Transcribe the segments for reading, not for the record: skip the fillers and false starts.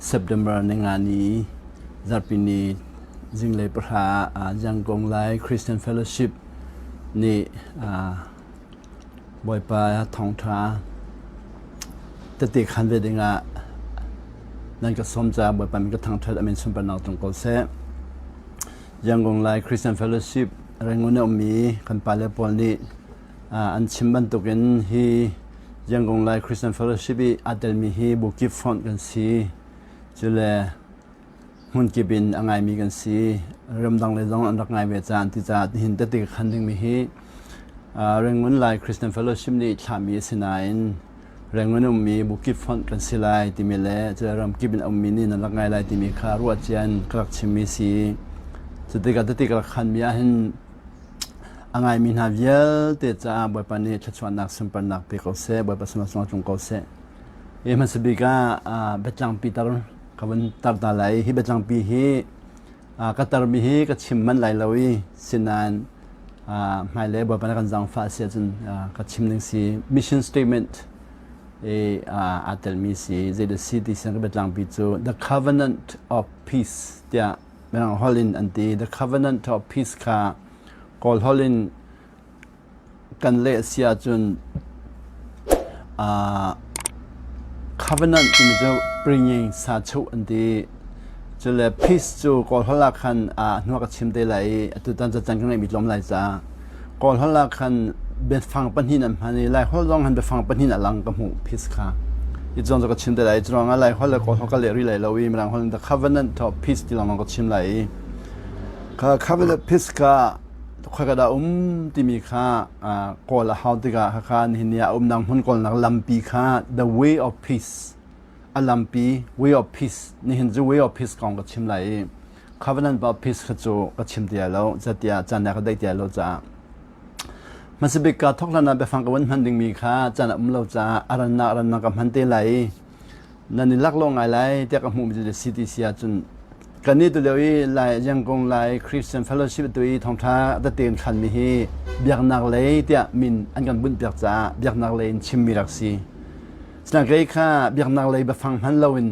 September ninga ni zarhpi ni zinglei pahra ah Yangon Lai Christian Fellowship nih Bawipa thawngṭha tete khan ve dingah nan ka sawm caah Bawipa min ka thangṭhat amin sunparnak tlung ko seh. Yangon Lai Christian Fellowship Rangoon a ummi kan pale pawl nih an chim bantukin hi Yangon Lai Christian Fellowship i aa telmi hi bu kip fonh kan si. Cule hmun kip in a ngaimi kan si. Ramdang le zong an rak ngai ve caah an ti caah nihin tete ka khan dingmi hi Rangoon Lai Christian Fellowship nih thlahmi a si nain Rangoon ummi bu kip fonh kan si lai timi le cule ram kip in a ummi nih nan rak ngai lai timi kha ruah cian ka rak chimmi si. Cutikah tete ka rak khanmi ahhin A ngaimi hna vialte caah Bawipa nih thluachuahnak sunparnak pe ko seh, Bawipa sinah sung tlung ko seh. Hi hmasa bik ah biatlangpi tar ka vun tar ta lai. Hi biatlangpi hi ka tarmi hi ka chim manh lai lo i sinain hmailei Bawipa nih kan zaangfah si ahcun ka chim ding si. Mission statement i aa telmi si. Zeidah si ti sian ka biatlangpi cu The Covenant of Peace tiah Mirang holh in an ti. The Covenant of Peace kha Kawl holh in kan leh si ahcun covenant timi cu pringing sachuh an ti. Cule peace cu Kawl holh ah khan hnu ka chim te lai i atutan cacang ka ngeihmi tlawm lai caah Kawl holh ah khan biafang pahnih an hman i Lai holh zong han biafang pahnih a lang ka hmuh peace kha. I zong cu ka chim te lai. Cu ruangah Lai holh le Kawl holh ka leh rih lai lo i Mirang holh in the covenant of peace ti lawng ka chim lai i kha covenant peace kha khoika dah um timi kha kawl a hau tikah khakha nihin ni ah umnak hmun kawlnak lampi kha the way of peace a lampi way of peace nihin cu way of peace kong ka chim lai i covenant of peace kha cu ka chim ti lo zatiah caan ka deih ti lo caah hmasabik ka thok hlan ah biafang ka van hman dingmi kha caan a um lo caah a rannak a rannak ka hman te lai i nan i laklawh ngai lai tiah ka hmuhmi cu CTC ahcun kan nih tu lio i Lai Yangon Lai Christian Fellowship tu i thawngṭha tete in khanmi hi biaknak lei tiah min an kan bunh piak caah biaknak lei in chimmi rak si. Sinain kei kha biaknak lei biafang hman loin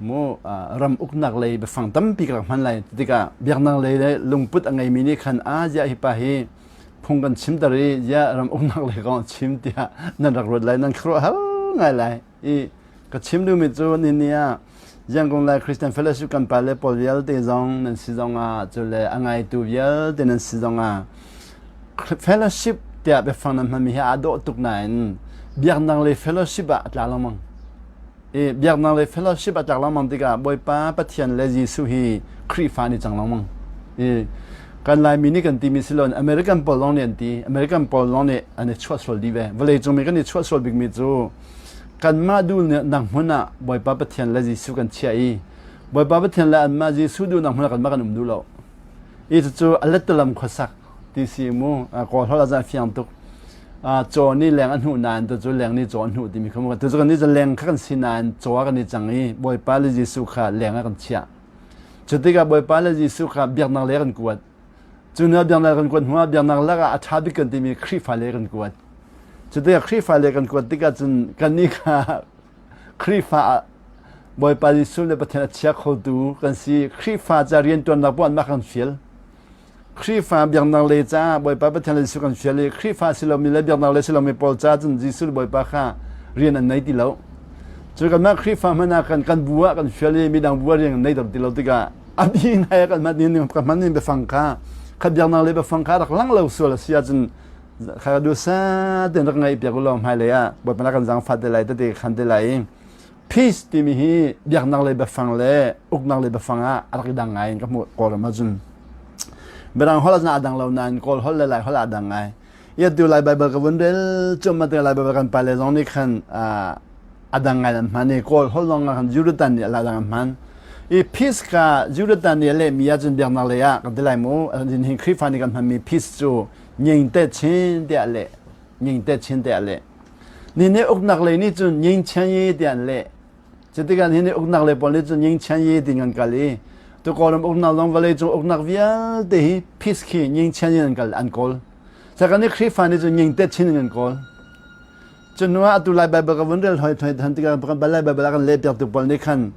mu ram uknak lei biafang tampi ka rak hman lai tikah biaknak lei le lungput a ngeimi nih khan a ziah hi pa hi phung kan chimter i ziah ram uknak lei kong chim tiah nan rak ruat lai nan khuaruah har ngai lai i ka chim duhmi cu ni ah Yangon Lai Christian Fellowship kan pale pawl vialte zong nan si zong ah cule a ngaitu vialte nan si zong ah fellowship tiah biafang nan hmanmi hi aa dawh tuk nain biaknak le fellowship ah a tla lengmang i biaknak le fellowship a tlak lengmang tikah Bawipa Pathian le Jesuh hi Khrihfa nih cang lengmang i kan Laimi nih kan timi si loin American pawl zong nih an ti American pawl zong nih an i chuahsual dih ve vawleicung mi kan i chuahsual bikmi cu kanmah duhnak hmun ah Bawipa Pathian le Jesuh kan chiah i Bawipa Pathian le anmah Jesuh duhnak hmun ah kanmah kan um duh lo i cucu a lettalam khuasak ti si mu kawl holh ah fiang tuk caw nih leng a hnuh nain tu cu leng nih caw a hnuh timi kha mu tu cu kan nih cu leng kha kan si nain caw ah kan i cang i Bawipa le Jesuh kha leng ah kan chiah cu tikah Bawipa le Jesuh kha biaknak le kan kuat cu hnu ah biaknak kan kuat hnu ah biaknak lak ah a ṭha bik kan timi Khrihfa le kan kuat cu tikah Khrihfa le kan kuat tikah cun kannih kha Khrihfa ah Bawipa Jesuh le Pathian a chia khotu kan si Khrihfa ca rianṭuannak poah anmah kan fial Khrihfa biaknak lei caah Bawipa Pathian le Jesuh kan fial i Khrihfa si lomi le biaknak lei si lomi pawl caah cun Jesuh le Bawipa kha rian an nei ti lo. Cu kanmah Khrihfa hmanh ah kan kan bu ah kan fial i midang bu ah rian kan nei ter ti lo tikah a bi ngai ah kan hman ning kan hman ning biafang kha kha biaknak lei biafang kha rak lang lo sual a si ahcun kha dusa ten rak ngaih piak u law hmailei ah Bawipa kan zaangfah te lai tete khan te lai i Peace timi hi biaknak lei biafang le uknak lei biafang ah a rak i dang ngai in ka hmuh Kawlram ahcun. Mirang holh ahcun aa dang lo nain Kawl holh le Lai holh aa dang ngai. Iatu Lai Baibal ka vun rel cuahmah tikah Lai Baibal kan pale zong nih khan a dang ngai an hman i Kawl holh zong ah khan Jurutan nih a la dang an hman. I peace kha Jurutan nih a lehmi ahcun biaknak lei ah kan ti lai mu. Hin Khrihfa nih kan hmanmi peace cu nyingte chin tiah a leh. Nyingte chin tiah a leh. Ni nih uknak lei nih cun Nyingchian yi ti an leh. Cutikah hi nih uknak lei pawl nih cun Nyingchian yi ti an kal i tu Kawlram uknak zong vawlei cung uknak vialte hi peace khi Nyingchian yi an kal an kawl. Saka nih Khrihfa nih cun Nyingtet chin in an kawl. Cu hnu ah atu Lai Baibal ka vun rel hoi thoi than tikah kan Lai Baibal a kan leh piak tu pawl nih khan.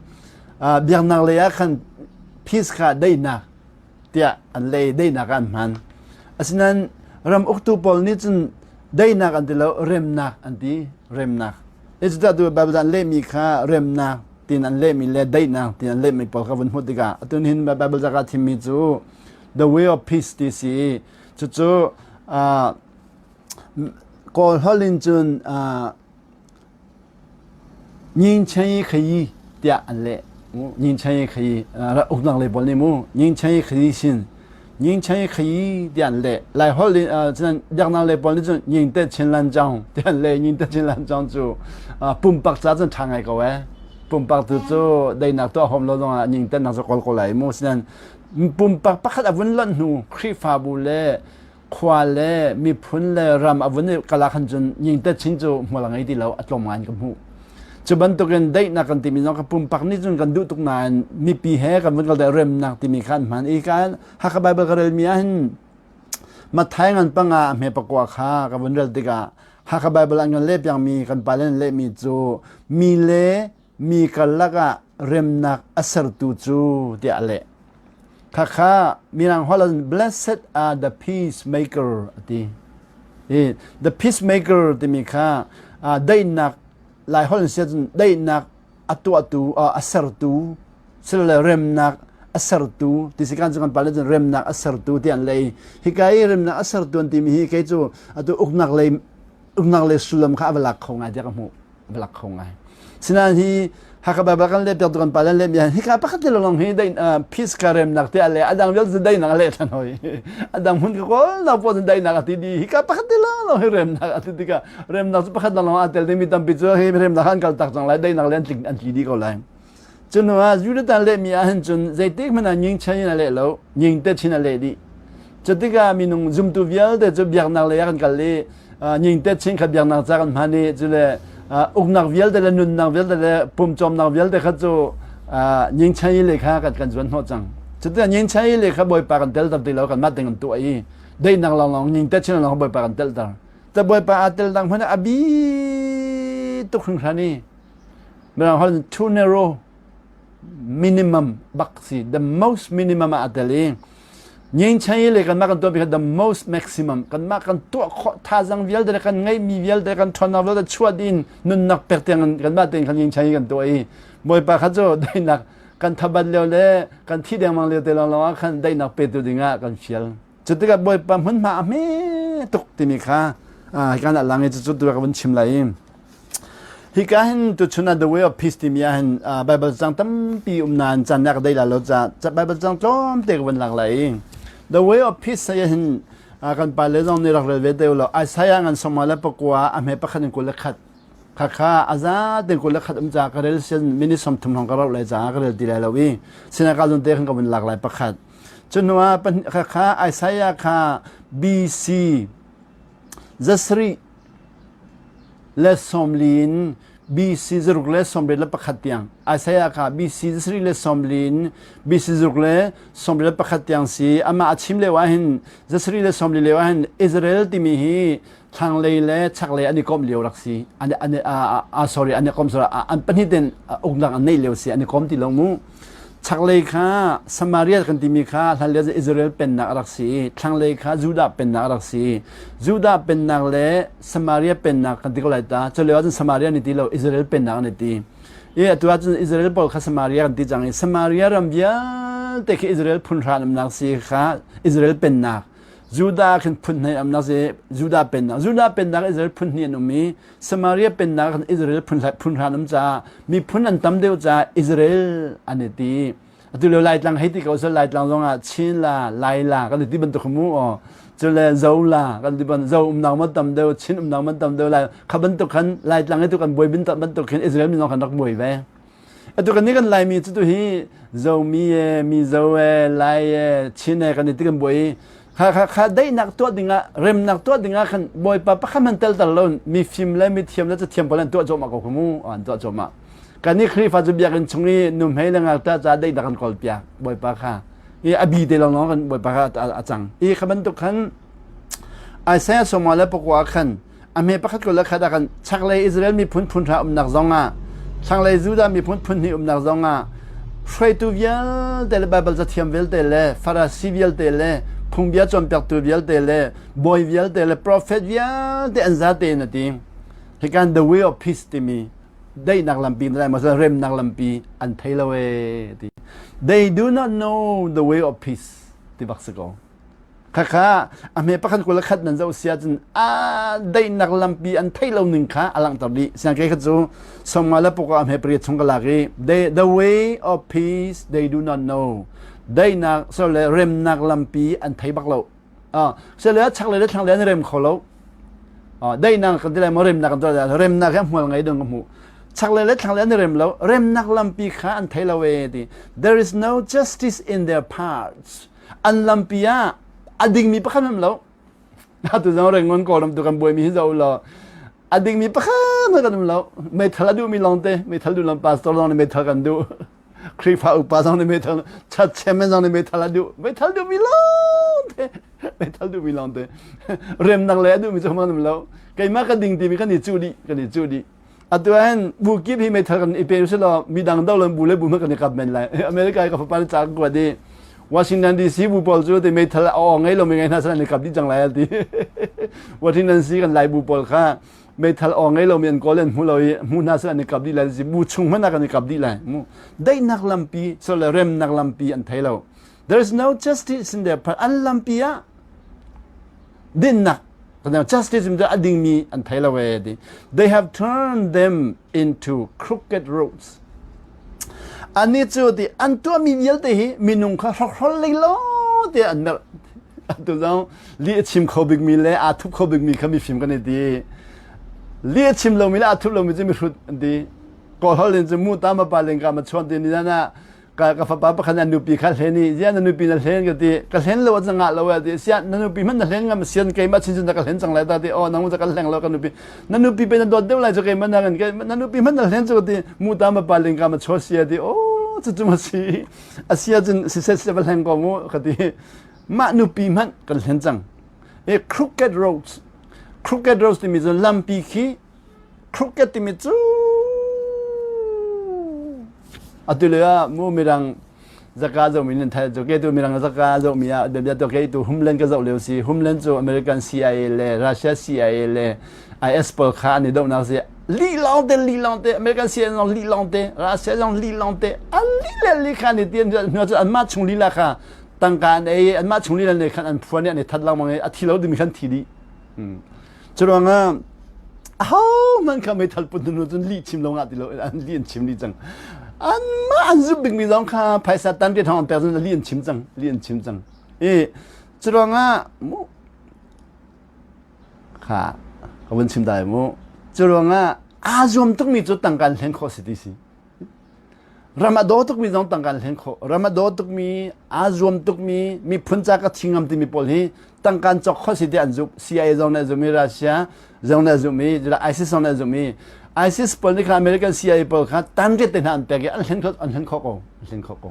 Biaknak lei ah khan peace kha daihnak tiah an lei daihnak ah an hman. Asinain ram uktu pawl nih cun daihnak an ti lo, remnak an ti, remnak. Cucaah tu Bible an lehmi kha remnak tiin an lehmi le daihnak tiin an lehmi pawl kha vun hmuh tikah atu hin Bible ca ka thimmi cu the way of peace ti si i cucu Kawl holh in cun Nyingchan khayi tiah an leh. Nyingchan khayi uknak lei pawl nih mu Nyingchan khayi sin Nyingchan khayi tiah an leh. Lai holh in cun biaknak lei pawl nih cun Nyingte Chin Lan Chang tiah an leh. Nyingte Chin Lan Chang cu pumpak ca cun ṭha ngai ko eh. Pumpak tu cu deinak tuah hom lo zongah Nyingte nak cu kawl ko lai mu. Sinain pumpak pakhat a vun lonh hnu Khrihfabu le khua le miphun le ram a vun i kal ah khan cun nyingtet chin cu hmual a ngei ti lo a tlawm ngai in ka hmuh. Cu bantukin daihnak kan timi zong ka pumpak nih cun kan duh tuk nain mipi he kan vun kal deh remnak timi kha an hman i kan Hakha Bible ka relmi ah hin Matthai ngan panga a hme pakua kha ka vun rel tikah Hakha Bible an kan leh piangmi kan pale an lehmi cu mi le mi karlak ah remnak a sertu cu tiah a leh. Khakha Mirang holh in blessed are the peacemaker a ti. I the peacemaker timi kha daihnak Lai holh in sia cun daihnak a tuahtu a sertu silole remnak a sertu ti si kan cu kan pale cun remnak a sertu ti an lei hika i remnak a sertu an timi hi kei cu atu uknak lei uknak lei sullam kha a va lak kho ngai tiah ka hmuh. Lak kho ngai. Sinain hi Hakha Bible kan leh piak tu kan pa le mi hika pakhat te lawng hi dai peace ka remnak te ale adang vialte dainak a leh than hoi. Adang hmun ka kawl na po dainak a ti di hika pakhat te lawng hi remnak a ti tikah remnak cu pakhat lawng a tel ding mi tampi cu hi remnak an kal tak cang lai dainak le an tling an tli dih ko lai. Cun ah Judah lehmi ah hin cun zeitik hmanh ah nying chen in a leh lo, nying te chin a leh dih. Cutikah minung zumtu vialte cu biaknak lei ah kan kal i nying te chin kha biaknak ca kan hman i cule uknak vialte le nunnak vialte le pumcawmnak vialte kha cu nying chen i le kha kan kan zuan hnawh cang. Cutikah nying chen i le kha Bawipa kan telter ti lo kanmah tein kan tuah i daihnak lawnglawng nying te chin lawnglawng Bawipa kan telter. Te Bawipa aa tel dang hmanh a bi tuk hringhran i Mirang holh in too narrow minimum bak si the most minimum ah a tel i Nyingchan i le kanmah kan tuahmi kha the most maximum kanmah kan tuah khawh thazaang vialte le kan ngeihmi vialte kan ṭhawnnak vialte chuah ding nunnak pek tiang kanmah tein khan nyingchan i kan tuah i Bawipa kha cu daihnak kan thabat lio le kan thi dengmang lio te lawnglawng ah khan daihnak petu dingah kan fial. Cu tikah Bawipa hmunhma a hme tuk timi kha hika ah lang i cucu tu ka vun chim lai i hika hin tuchun ah the way of peace timi ah hin Bible cang tampi um nain caan nih a ka dei lai lo ca Bible cang tlawmte ka vun lak lai i the way of peace ah hin kan pa le zong nih rak rel ve te lo Isaiah ngan sawma le pakua a hme pakhat in 21 khakha a za te 21 um ca ka rel sin minute 30 hong ka rauh lai caah ka rel ti lai lo i sinaka zon te khan ka vun lak lai pakhat Cu hnuah kha Isaiah kha BC zasarih le sawmli in BC 191 tiang Isaiah kha BC 191 in BC 191 tiang si amah a chim lio ah hin 191 lio ah hin Israel timi hi thlanglei le chaklei an i komh lio rak si an an a sorry an i kom sorry an pahnih ten uknak an neih lio si an i kom ti lo mu chaklei kha Samaria kan timi kha hlanlio Israel pennak a rak si thlanglei kha Judah pennak a rak si Judah pennak le Samaria pennak kan ti ko lai ta cu lio ahcun Samaria ni ti lo Israel pennak an i ti i atu ahcun Israel pawl kha Samaria kan ti cang i Samaria ram vialte khi Israel phun hra namnak si kha Israel pennak Judah khin phun hnih an si Judah pennak Judah pennak Israel phun hnih an um i Samaria pennak khan Israel phun phun hra an um caah miphun an tam deuh caah Israel an i ti atu lio Laitlang hei ti ko sel Laitlang zong ah Chin la Lai la kan i ti bantuk mu aw cule Zo la kan ti ban Zo umnak man tam deuh Chin umnak man tam deuh lai kha bantuk khan Laitlang hi tu kan buai bin bantuk khin Israel mi zong khan rak buai ve Atu kan nih kan Laimi cu tu hi Zomi e, Mizo e, Lai e, Chin e kan i ti kan buai i kha kha kha daihnak tuah dingah remnak tuah dingah khan Bawipa pakhat hmanh tel tel lo mifim le mithiam le cathiam pawl an tuah cuahmah ko mu an tuah cuahmah. Kan nih Khrihfa cu biakinn chung i nuhmei le ngakṭah ca daihnak kan kawl piak Bawipa kha i a bi te lawnglawng kan Bawipa kha a cang. I kha bantuk khan Isaiah sawma le pakua khan A hme pakhat ko le khat ah kan chaklei Israel miphun phun hra umnak zong ah thlanglei Judah miphun phun hnih umnak zong ah. Hruaitu vialte le Baibal cathiam vialte le Farasi vialte le phungbia cawnpiaktu vialte le bawi vialte le profet vialte an zate in a ti. Hikan the way of peace timi daihnak lampi na lai maw remnak lampi an thei lo ee ti. They do not know the way of peace ti bak si ko. Khakha a hme pakhat kul khat nan zoh sia cun a daihnak lampi an theih lo ning kha a langhter dih. Siang ke kha cu somnga le puk ah a hme pariat chung ka lak i they, the way of peace they do not know. Daihnak so le remnak lampi an thei bak lo. Ah, se le chak le thlang le an rem kho lo. Ah, daihnak kan ti lai maw remnak kan ti lai remnak hi hmual ngei ding ka hmuh. Chak le le thlang le an rem lo. Remnak lampi kha an thei lo e ti. There is no justice in their parts. An lampi ah a dingmi pakhat hmanh lo. Atu zong Rangoon Kawlram tu kan buaimi hi zoh law a dingmi pakhat hmanh kan um lo. Meithal a duhmi lawngte, meithal duh lo pastor zong nih meithal kan duh. Khrihfa upa zong nih meithal, church chairman zong nih meithal a duh. Meithal duhmi lawngte, meithal duhmi lawngte. Remnak le a duhmi cu hmang um lo. Keimah ka ding timi kan i cuh dih, kan i cuh dih. Atu ahhin bu kip hi meithal kan i pe usih law midang do lo bu le bu hmanh kan i kap men lai. America i ka fapa nih ca ka kuat i Washington DC bu pawl cu ti meithal a aw ngei lomi ngei hna seh an i kap dih cang lai a ti. Washington DC kan lai bu pawl kha meithal aw ngei lomi an kawl an hmu lo i hmu hna seh an i kap dih lai bu chung hmanh ah kan i kap dih lai. Mu daihnak lampi so le remnak lampi an thei lo. There is no justice in their part. An lampi ah dinnak justice cu a dingmi an thei lo ee ti they have turned them into crooked roads ani cu ti an tuahmi vialte hi minung kha hrokhrol lei lo te an merh atu zong li a chim kho bikmi le aa thup kho bikmi kha mifim kan i ti li a chim lomi le aa thup lomi cu mihrut an ti kawl hol in cu mu ta ma pa lengka ma chuan ti ni na ka ka fapa pakhat na nupi kha hlen i ziah na nupi na hlen ka ti ka hlen lo a ngah lo a ti siah na nupi hmanh na hlen ngam sian keimah chin chin ka hlen cang lai ta ti oh nang ka hleng lo ka nupi na nupi pe na dawt deuh lai cu keimah na kan na nupi hmanh na hlen cu ka ti mu ta ma pa ling ka ma chaw sia ti oh cu cu ma si asia cun siseh siseh va hleng ko mu ka ti mah nupi hmanh kan hlen cang e crooked roads crooked roads timi cu lampi khi crooked timi cu atu lio ah mu mirang zaka zohmi nan thai cu ke tu mirang zaka zohmi ah bia to ke tu Homeland ka zoh lio si Homeland cu American CIA le Russia CIA le IS pawl kha an i dohnak si li lawng te li lawng te American CIA zong li lawng te Russia zong li lawng te an li le li kha an i tian hnu cu anmah chung lila kha tangka an ei anmah chung lila ne khan an phuan i an i that lengmang i a thi lo dimi khan thi dih Curuangah ahohmanh kha meithal put hnu cun lih chim lo ngah ti lo an lih an chim dih cang. Anmah an zumh bikmi zong kha phaisa tan rian hong pek cun lih an chim cang, lih an chim cang. I curuangah mu kha ka vun chim dai mu. Curuangah aa zuam tukmi cu tangka an hlen khawh si ti si. Ram a daw tukmi zong tangka an hlen khawh. Ram a daw tukmi, aa zuam tukmi, miphun ca ka thi ngam timi pawl hi tangka an cawk khawh si ti an zumh. CIA zong nih a zumh i Russia zong nih a zumh i ISIS zong nih a zumh i ISIS pawl nih kha American CIA pawl kha tanriat te hna an pek i an hlen khawh an hlen khawh ko. An hlen khawh ko.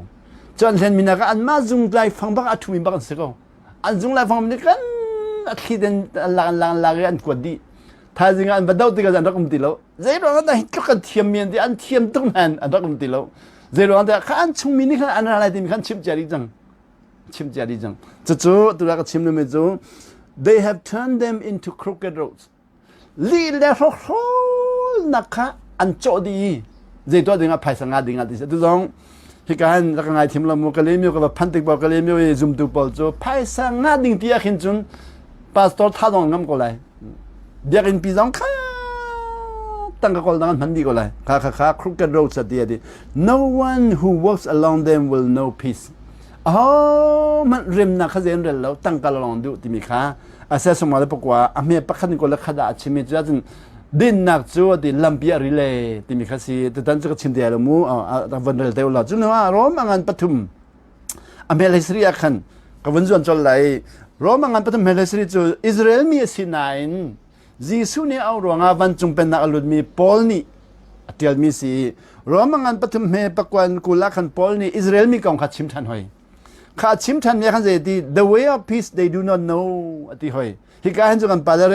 Cu an hlenmi hna kha anmah zung lai fang bak a ṭhumi bak an si ko. An zung lai fang nih kan a thli den an lak an lak an lak i an kuat dih. Thaizing ah an va doh tikah an rak um ti lo. Zeiruang dah hi tluk an thiammi an ti an thiam tuk nain an rak um ti lo. Zeiruang dah kha an chungmi nih khan an ra lai timi khan chimh cia dih cang. Chimh cia dih cang. Cucu tu ka chim lumi cu they have turned them into crooked roads. Lih le hrokhrawlnak kha an cawh dih i zei tuah ding ah phaisa nga ding ah ti tu zong hika han rak ngai thim lo mu Kalemyo ka va phan tik pawl Kalemyo i zumtu pawl cu phaisa nga ding ti ah khin cun pastor tha dong ngam ko lai biakinn pi zong kha tangka kawl dang an hman dih ko lai kha kha kha crooked roads ati ati no one who walks along them will know peace aho hmanh remnak kha zen rel lo tangka lawng duh timi kha ase sungma le pakwa a hme pakhat in ko le khat ah a chimi cu ahcun dinnak cu ati lampi a ri le timi kha si tutan cu ka chim te lo mu van rel te lo cu ah Rom angan pathum a hmel history ah khan ka vun zuan col lai Rom angan pathum hmel history cu Israel mi a si nain Jesuh nih au ruangah vancung pennak a lutmi Paul nih a tialmi si Rom angan pathum hme pakuan kul ah khan Paul nih Israel mi kong kha chim ṭhan hoi. Kha chim ṭhan mi khan zei ti the way of peace they do not know ati hoi. Hika hin cu kan pa le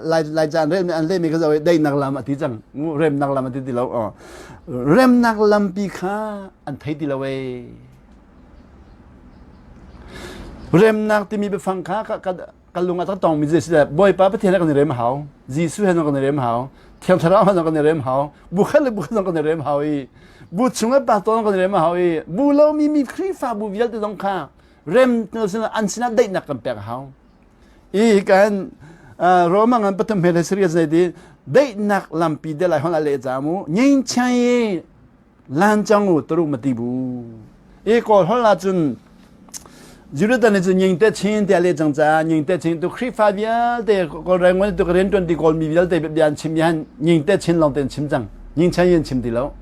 lai lai caan rel an lehmi kha zoh daihnak lam ati cang. Remnak lam ati ti lo. Remnak lampi kha an thei ti lo ei. Remnak timi biafang kha ka lung ah tong mi si le Bawipa Pathian he kan i rem hau. Jesuh he kan i rem hau. Thiang Thlarau he kan i rem hau. Bu khat le bu khat kan i rem hau i bu chung le pastor kan i rem hau i bu lomi mi Khrihfa bu vialte zong kha rem an sinah daihnak kan pek hau. I kan Roma ngan pathum he le serious nei ti daihnak lampi de lai hon le cha mu nyin chai lan chang u tru mati bu e kawl hol ah cun Judah nih cun nying te chin te le cang ca nying te chin tu Khrihfa vialte kawl rengwan tu rian tuan ti kawl mi vialte bia an chim yan nying te chin long ten chim cang nying chen yin chim ti lo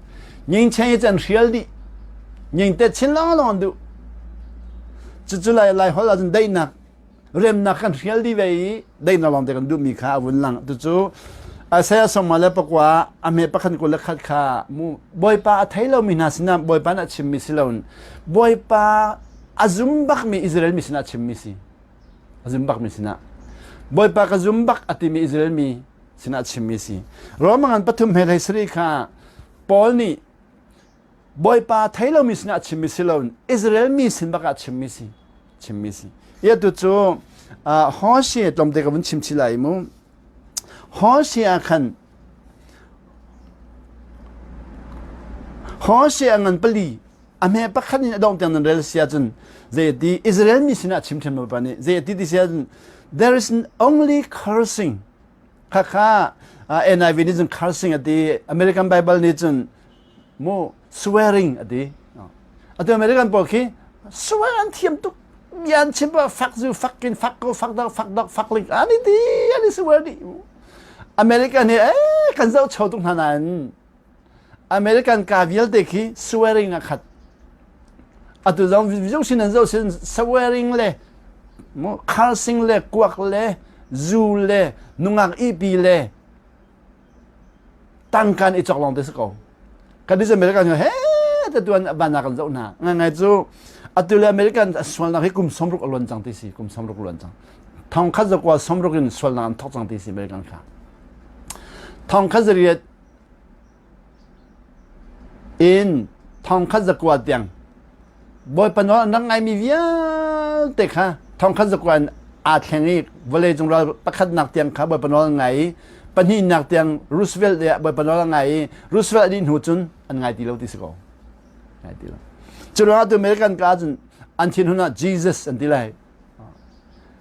nying chen yi chan hrial di nying te chin long long du cu cu lai lai hol ah cun daihnak remnak kan hrial dih ve i daihnak lawng te kan duhmi kha a vun lang tucu Isaiah sawma le pakua a me pakhat 21 kha mu Bawipa a thei lomi hna sinah Bawipa nih a chimmi si loin Bawipa a zum bakmi Israel mi sinah a chimmi si a zum bakmi sinah Bawipa ka zum bak a timi Israel mi sinah a chimmi si Roma ngan pathum he hlei sarih kha Paul nih Bawipa thei lomi sinah chimmi si loin Israel mi sin bak ah chimmi si chimmi si. Ia tu cu Hosea tlawmte ka vun chim chih lai mu. Hosea khan Hosea ngan pali a hme pakhat in a dong tiang nan rel sia cun zei ti Israel mi sinah chim ṭhem Bawipa nih zei ti ti sia cun there is only cursing khakha NIV nih cun cursing a ti American Bible nih cun mu swearing a ti atu American pawl khi swear an thiam tuk bia an chim pa fak zu fucking fuck ko fuck dog fuck dog fuck ling ani ti ani swear di American hi eh kan zoh cho tuk hna nain American ka vialte khi swearing a khat atu zong zoh sin an zoh sin swearing le mu cursing le kuak le zu le nungak ipi le tangkan i chok lawng te si ko kan is American he te tuan bana kan zoh hna ngai ngai cu atu le American sualnak hi kum 60 a luan cang ti si kum 60 luan cang thong khat zakua 60 in sualnak an thok cang ti si American kha thong khat zariat in thong khat zakua tiang Bawipa nawl an rak ngaimi vialte kha thongkhat zakua in aa thleng i vawleicung ral pakhatnak tiang kha Bawipa nawl an ngai i pahnihnak tiang Roosevelt le Bawipa nawl an ngai i Roosevelt a dih hnu cun an ngai ti lo ti si ko. Ngai ti lo. Cu ruangah tu American ka cun an thinhun ah Jesus an ti lai.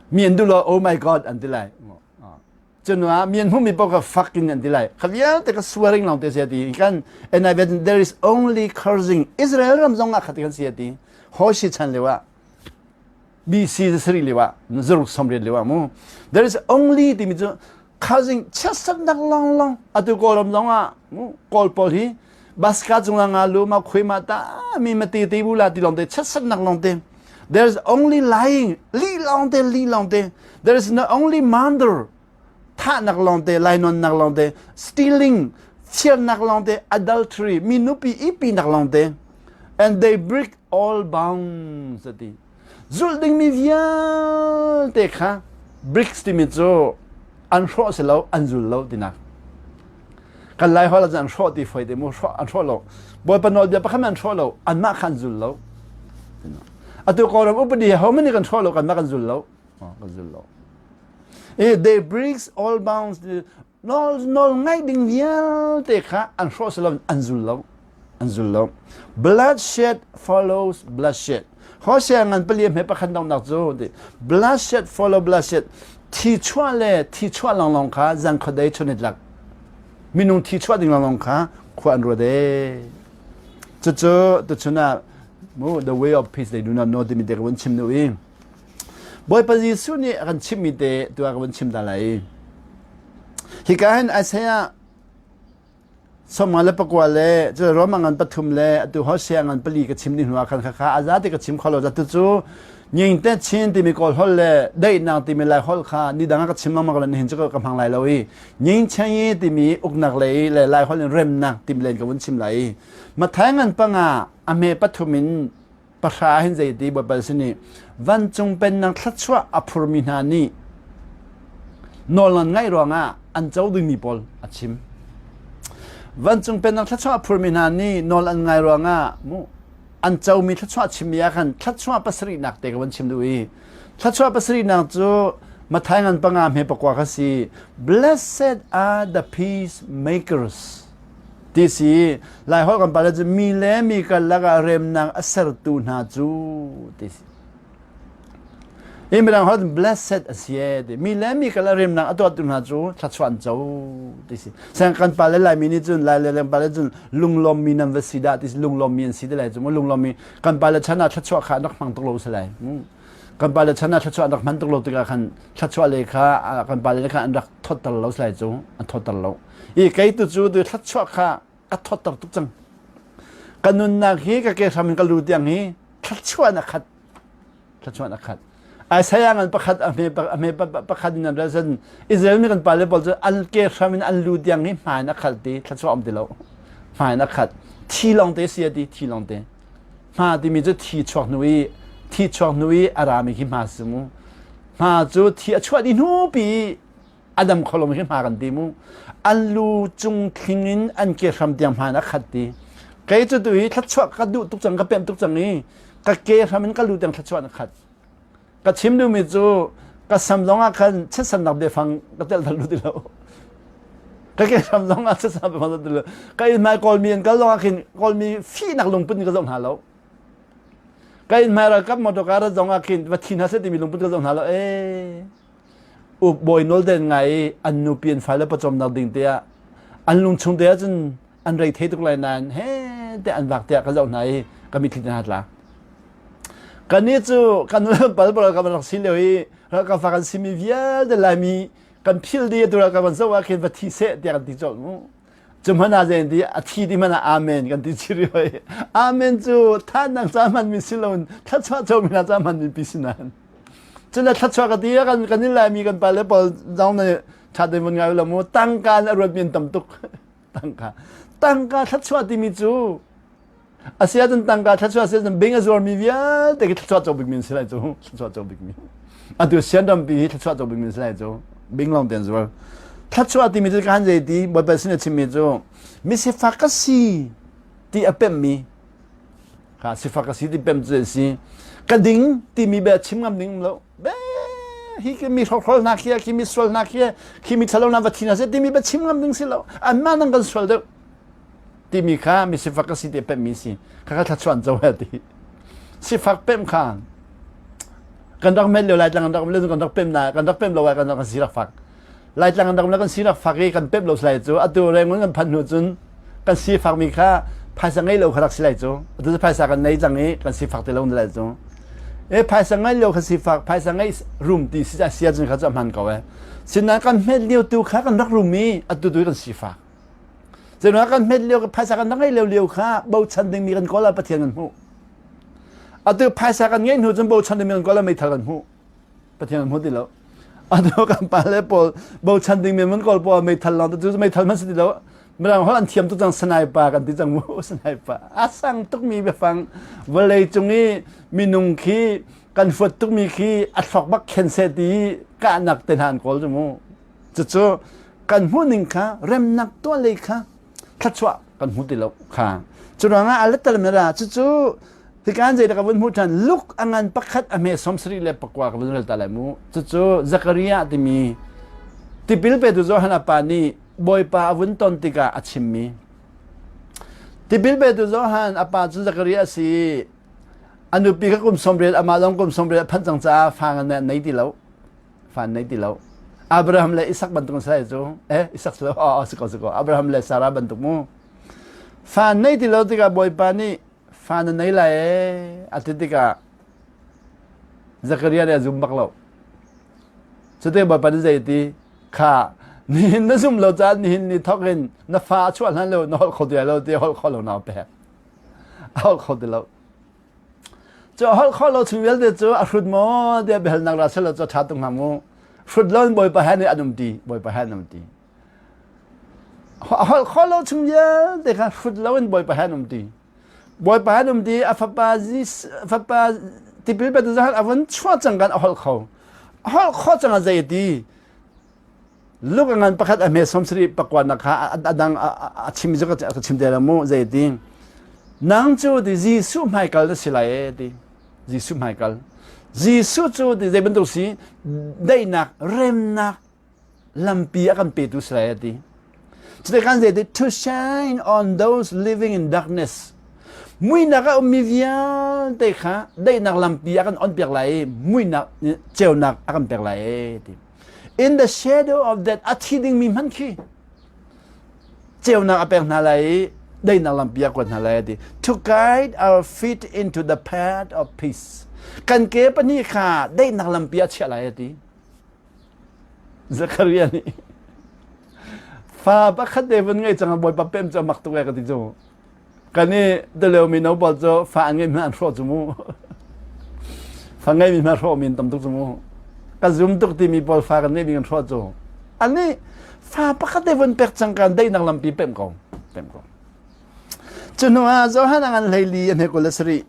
Mi an duh lo oh my God an ti lai. Cun ah mi an hmuhmi paoh kha fucking an ti lai. Kha vialte ka swearing lawng te si ti. Kan NIV there is only cursing. Israel ram zong ah kha ti kan si ti. Hoshi chan lio ah BC zasarih lio ah zaruk 80 lio ah mu. There is only timi cu cursing chiatsernak long long atu Kawlram zong ah mu Kawl pawl hi baska cung ah nga lu ma khui ma ta mi ma ti ti bu la ti long te chiatsernak long te. There is only lying, li lawng te, li lawng te. There is no only murder, thahnak lawng te, lainawnnak lawng te, stealing, chiarnak lawng te, adultery, mi nupi ipinak lawng te. And they break all bounds ati. Zulh dingmi vialte kha bricks timi cu an hrawh si lo, an zul lo tinak. Kan lai holh ah an hrawh ti foi te mu hrawh an hrawh lo. Bawipa nawlbia pakhat an hrawh lo, anmah kha an zul lo. Atu Kawlram upadi ho many kan hrawh lo kanmah kan zul lo. Kan zul lo. Eh, they breaks all bounds nawl nawl ngaih ding vialte kha an hrawh si lo an zul lo an zul lo bloodshed follows bloodshed Hosea ngan pali hme pakhat dongnak cu ti bloodshed follow bloodshed thi chuah le thi chuah lawnglawng kha zan khuadei chunit lak minung thi chuah ding lawnglawng kha khua an ruat ee cucu tuchun ah mu the way of peace they do not know timi te ka vun chim nu i Bawipa Jesuh nih a kan chimmi te tu ah ka vun chim ta lai hika hin Isaiah 54 le cu Roma ngan pathum le atu Hosea ngan pali ka chim ni hnu ah khan khakha a zate ka chim kho lo zatu cu nying te chin timi kawl hol le daihnak timi lai hol kha ni dang ah ka chim lengmang lo nihin cu ka hmang lai lo i nying chen timi uknak lei le lai hol in remnak timi len ka vun chim lai i Mathai ngan panga a me pathum in. Pahra hin zei ti Baibal sin i vancung pennak thluachuah a phurmi hna nih nawl an ngaih ruangah an co dingmi pawl a chim. Vancung pennak thluachuah a phurmi hna nih nawl an ngai ruangah mu an comi thluachuah chimmi ah khan thluachuah pasarihnak te ka van chim duh i thluachuah pasarihnak cu Matthai ngan panga hme pakua kha si blessed are the peacemakers ti si Laiholh kan pale cu mi le mi karlak ah remnak a sertu hna cu ti si. Hi mirang holh blessed a si e ti mi le mi karlak remnak a tuahtu hna cu thluachuah an co ti si. Sang kan pale Laimi nih cun Lai le pale cun lunglawmmi nan va si dah ti si lunglawmmi an si ti lai cu mu lunglawmmi kan pale chan ah thluachuah kha an rak hmang tuk lo si lai. Kan pale chan ah thluachuah an rak hman tuk lo tikah khan thluachuah le kha kan pale kha an rak thawtter lo si lai cu an thawtter lo. I kei tu cu tu thluachuah kha ka thawtter tuk cang. Ka nunnak hi ka ke hram in ka lu tiang hi thluachuah in a khat. Thluachuah in a khat. Isaiah ngan pakhat a hme a hme pakhat in an rel cun Israel mi kan pale pawl cu an ke hram in an lu tiang hi hmai in a khat ti thluachuah um ti lo. Hmai in a khat. Thi lawng te si a ti thi lawng te. Hma timi cu thi chuak hnu i thi chuak hnu i a rami khi hma si mu. Hma cu thi a chuah dih hnu pi a dam kho lomi khi hma kan ti mu an lu cung thling in an ke hram tiang hmaan a khat ti kei cu tu hi thluachuah ka duh tuk cang ka pemh tuk cang i ka ke hram in ka lu tiang thluachuah na khat ka chim duhmi cu ka sam zong ah khan chiatsannak biafang ka telh thal ti lo ka ke hram zong ah chiatsannak biafang ti lo ka inn hmai kawlmi an kal zong ah khin kawlmi fihnak lungput in ka zoh hna lo ka inn hmai ralkap motor car zong ah khin va thi hna seh timi lungput ka zoh hna lo ee uk bawi nawl den ngai i an nupi an fale pawcawmnak ding te ah an lungchung te ahcun an rei thei tuk lai nain he te an vak tiah ka zoh hna i ka mitthli hna tla kannih cu kan pal pal kan rak si lio i ralkap fa kan simi vialte laimi kan phil di tu ralkap kan zoh ah khin va thi seh tiah kan ti colh mu cu hmanh ah zei ti a thi ti hmanh ah amen kan ti chiri hoi amen cu thannak ca hmanmi si loin thluachuah comi hna ca hmanmi pi si nain Cun thluachuah ka ti kan kan in Laimi kan pale pawl zong nih ṭha tein vun ngai lo mu tangka in a ruatmi an tam tuk tangka tangka thluachuah timi cu a si ahcun tangka thluachuah si ahcun bing a zuarmi vialte khi thluachuah co bikmi an si lai cu thluachuah co bikmi atu sian rampi hi thluachuah co bikmi an si lai cu bing lawng te an zuar thluachuah timi cu kan zei ti Bawipa sin a chimmi cu misifak ka si ti a pemmi Kha sifak a si ti pem cu an si. Ka ding timi bia chim ngam ding um lo. Be hi khi mi hrokhrol hna khi khi mi sual hna khi khi mi thalo hna va thi hna seh timi bia chim ngam ding si lo. Anmah nang kan sual deuh timi kha mi sifak a si ti pem mi si. Kha kha thlachuan co he ti. Sifak pem kha kan rak mel lio lai tlang kan rak mel kan rak pem na kan rak pem lo kan rak si rak fak. Laitlang an rak kan sinak fak i kan pemh lo si lai cu atu Rangoon kan phanh hnu cun kan sifakmi kha phaisa ngei lo kha rak si lai cu atu cu phaisa kan nei cang i kan sifak ti lo na lai cu e phaisa ngei lo kha sifak phaisa ngei rum ti si sia cun kha cu a hman ko e sinain kan hmet lio tu kha kan rak rum i atu tu kan sifak Zeiruangah kan hmet lio phaisa kan rak ngei lio lio kha bochan dingmi kan kawl ah Pathian kan hmuh atu phaisa kan ngeih hnu cun bochan dingmi kan kawl ah meithal kan hmuh Pathian an hmu ti lo. Atu kan pale pawl bochan ding men kawl pawl meithal lawng cu meithal man si ti lo. Mirang holh an thiam tuk cang sniper kan ti cang mu sniper. A sang tukmi biafang vawlei cung i minung khi kan fuat tukmi khi a thlok bak khen seh ti kahnak te hna an kawl cu mu. Cucu kan hmuh ning kha remnak tuah lei kha thluachuah kan hmu ti lo kha cu ruangah a let mera cucu hikan zei ka vun hmu ṭhan luk a ngan pakhat a hme 74 ka vun rel ta lai mu cucu Zakaria timi tipil petu Johan a pa nih Bawipa a vun ton tikah a chimmi tipil petu Johan a pa cu Zakaria a si a nupi kha kum 80 amah zong kum 80 a phanh cang caah fa ngan nei ti lo fa an nei ti lo Abraham le Isak bantuk an si lai cu eh Isak si lo oh si ko si ko Abraham le Sarah bantuk mu fa an nei ti lo tikah Bawipa nih fa na nei lai ee a ti tikah Zakaria nih a zum bak lo cute Bawipa nih zei ti kha nihin na zum lo caan nihin ni thawk in na fa a chuah hlan lo na holh kho ti lo ti holh kho lo nau pek a holh kho ti lo Cu a holh khawh lo chung vialte cu a hrut maw tiah biahalnak ra selaw cu a ṭha tuk hnga mu. Hrut lo in Bawipa he nih an um ti, Bawipa he an um ti. A holh khawh lo chung vialte kha hrut lo in Bawipa he an um ti. Bawipa han um ti a fapa fapa tipil petu Johan a vun chuah cang kan a holh kho. A holh kho cang a zei ti Luke ngan pakhat a hme 70 pakua nak kha a dang a chim cu ka chim te la mu zei ti nang cu ti Jesuh hmaikal na si lai e ti Jesuh hmaikal Jesuh cu ti zei bantuk si daihnak remnak lampi a kan petu si lai a ti Cuti kan zei ti to shine on those living in darkness muinak a ummi vialte kha daihnak lampi a kan on piak lai i muinak ceunak a kan pek lai e ti in the shadow of death a thi dingmi hmanh khi ceunak a pek hna lai i daihnak lampi a kuat hna lai a ti to guide our feet into the path of peace kan ke pahnih kha daihnak lampi a chiah lai a ti Zakaria nih fa pakhat te vun ngei cang bawipa pem cu mak tuk e ka ti cu kan i tulio mino pawl cu fa an ngei hna an hrawh cu mu fa ngei mi hna hrawh mi an tam tuk cu mu ka zum tuk timi pawl fa kan ngei mi kan hrawh cu ani fa pakhat te vun pek cang kan daihnak lampi pem ko pem ko cu hnu ah Johan a ngan hleili a hne 27